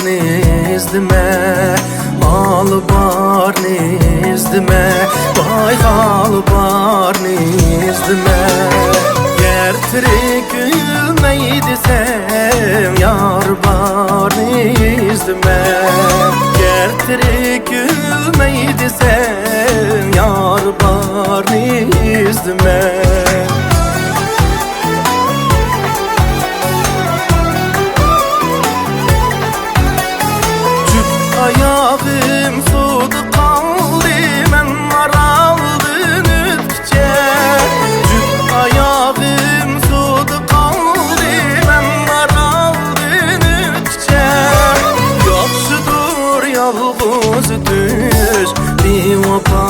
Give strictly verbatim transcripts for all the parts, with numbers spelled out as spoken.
ئىزدىمە، ھالى بارنى ئىزدىمە، ۋاي ھالى بارنى ئىزدىمە. گەر تىرىك ئۆلمەي دېسەڭ، يار بارنى ئىزدىمە. گەر تىرىك ئۆلمەي دېسەڭ، يار بارنى ئىزدىمە. جۈپ ئاياغىم سۇدا قالدى، مەن ئارالدىن ئۆتكۈچە. جۈپ ئاياغىم سۇدا قالدى، مەن ئارالدىن ئۆتكۈچە. ياخشىدۇر يالغۇز ئۆتۈش، بىۋاپا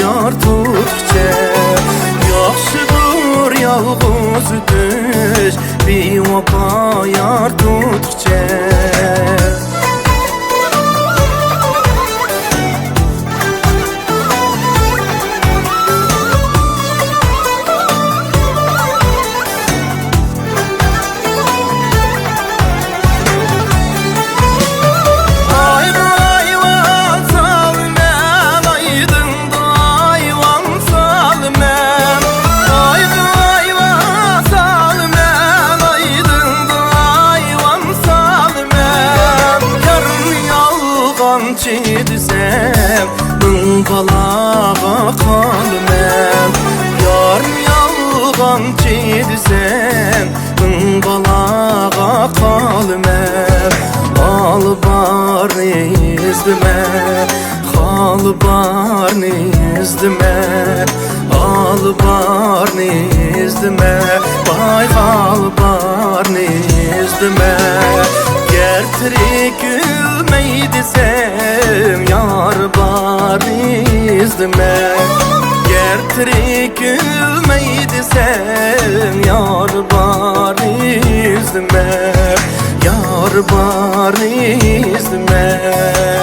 يار تۇتقۇچە. ياخشىدۇر يالغۇز ئۆتۈش، بىۋاپا يار تۇتقۇچە. ئايغا ئايۋان سالىمەن، ئايدىندا ئايۋان سالىمەن. ئايغا ئايۋان سالىمەن، ئايدىندا ئايۋان سالىمەن. يارنى يالغانچى دېسەم، مىڭ بالاغا قالىمەن. يارنى يالغانچى دېسەم، مىڭ بالاغا قالىمەن. ھالى بارنى ئىزدىمە، ھالى بارنى ئىزدىمە، ھالى بارنى ئىزدىمە، ۋاي ھالى بارنى ئىزدىمە. گەر تىرىك ئۆلمەي دېسەم، يار بارنى ئىزدىمە. گەر تىرىك ئۆلمەي دېسەم، يار بارنى ئىزدىمە، يار بارنى ئىزدىمە.